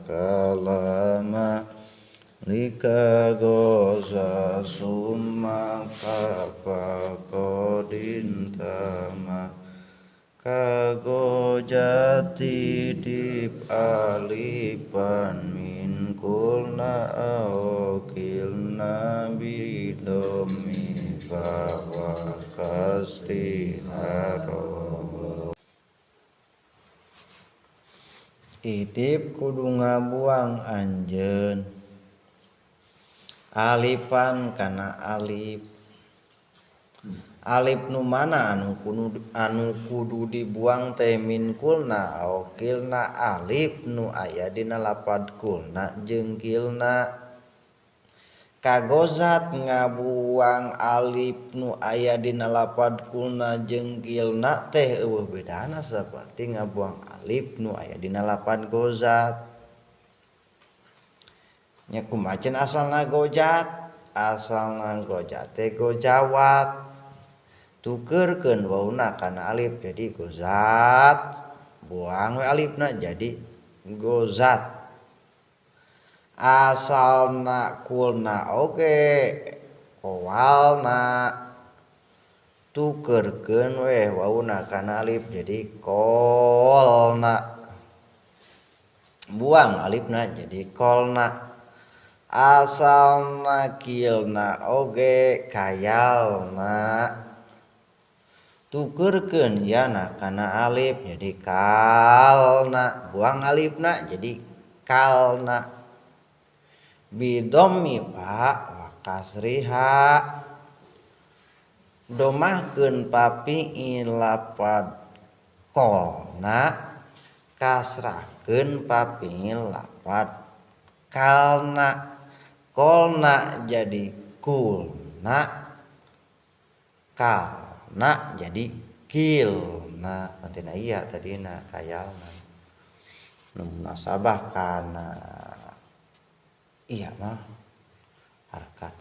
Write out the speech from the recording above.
kalama lika goza summa kafa qadintama kago jati dip alipan min kulna aokilna bidomi fawa kasri haro. Idip kudu ngabuang anjeun alipan kana alif. Alif nu mana anu kudu dibuang teh min kulna aokilna alif nu aya dina lapad kulna jeung kilna. Kagozat ngabuang alif nu aya dina lapad kulna jeung kilna teh eueuh bedana saperti ngabuang alif nu aya dina lapad gozat. Nya kumaha asalna gojat, asalna gojat teh gojawat. Tukerkeun wauna kana alif jadi gozat, buang we alifna jadi gozat. Asalna kulna oge kowalna, tukerkeun we wauna kana alif jadi kolna, buang alifna jadi kolna. Asalna kilna oge kayalna, tukerkeun yana kana alif jadi kalna, buang alifna jadi kalna. Bidommi fa wa kasriha, domahkeun papi'il lapad kolna, kasrahkeun papi'il lapad kalna. Kolna jadi kulna, kalna jadi kilna. Antina iya tadina kayalna nu munasabah kana iya mah harkat.